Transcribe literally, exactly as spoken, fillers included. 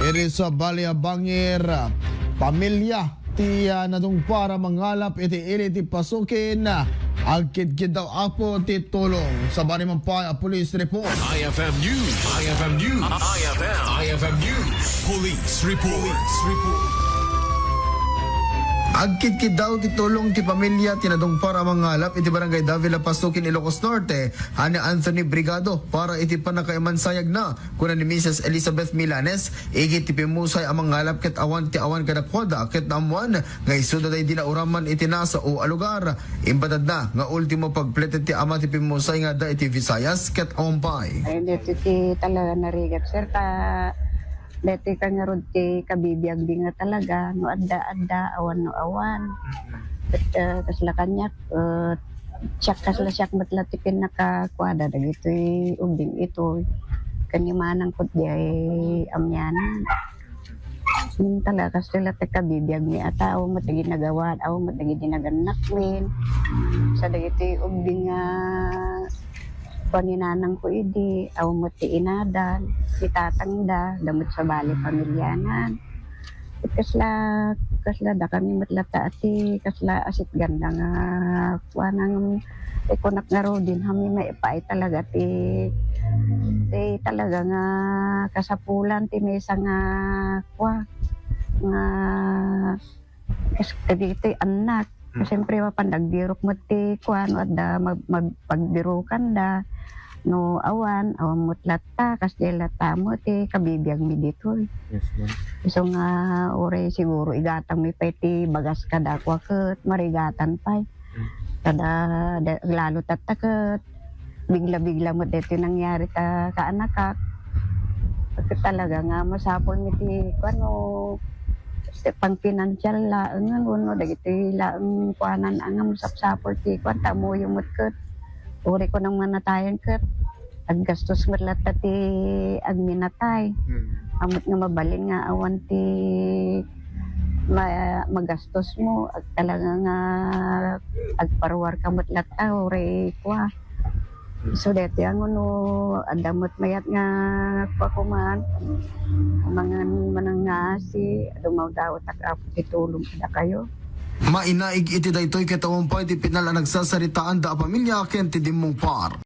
Iri sa Bali a Bangir, pamilya ti, ah, nadungpar a mangalap iti ili ti pasukin, agkitkit daw Apo ti tulong. Sabali man pay a police report. I F M News. I F M News. I F M. I F M News. Police report. Police report. Agkitkit daw ti tulong ti pamilya ti nadungpar a mangalap iti Barangay Davila, Pasukin, Ilocos Norte, a ni Anthony Brigado para iti pannakaimansayagna. Kuna ni Missus Elizabeth Milanes, igid ti pimmusay a mangalap ket awan ti awan kadakuada ket naammuan nga isuda daydi nauraman iti nasao a lugar. Imbatadna nga ultimo pagpleted ti ama ti pimmusay nga adda iti Visayas ket awan pay. Ay, deti ti talaga narigat, sir, ta deti ka ngarud ti kabibiagmi nga talaga, no adda, adda, awan, no awan. Ket, eh, kasla kaniak, eh, siak, kasla siak met la ti pinnakakuada dagitoy ubbing itoy. Ken ni manang ket diay amianan. Ngem talaga, kasla la ti kabibiagmi a tao, met dagiti nagawa, awan met dagiti nagannakmin. Sa dagitoy ubbing nga kuan ni nanangko idi, awan met ti inadan, ti tatangda, da met sabali pamilianan. Ket kasla, kasla dakami met latta a ti kasla asitganda nga kuana ngem, ti kunak ngaruden, hami maipaay talaga ti, ti talaga nga kasapulan ti maysa nga kua, nga kas-, kadagitoy annak. Hmm. Siyempre, mapan nagbirok met ti kuan, adda mag-, mag-, pagbirokanda. No awan, awan met latta, kasdiay latta met ti kabibiagmi ditoy. Yes, ma'am. Isu nga, uray siguro igatangmi pay ti bagas kadakua ket marigatan pay. Hmm. Kada, da-, lalo tatta ket bigla-bigla met daytoy nangyari ta kaanakak. Ket talaga nga masapulmi ti kuan, no, pangpinansial laeng, wenno dagitoy laeng kuanan a nga masapsapul ti kuan, ta ammoyo met ket uray ko nang manatayan ket aggastos met latta ti agminatay. Hmm. Ammot nga mabalin nga awan ti ma-, magastos mo, ag-, talaga nga agparuar ka met latta, uray kua. So, daytoy a ngono, adda met mayat nga kua kuman, mangan manang nga asi, dumawdawat ak, Apo, ti tulong kadakayo. Mainaig iti daytoy ket awan pay ti pinal a nagsasaritaanda a pamilya ken ti dimmungpar.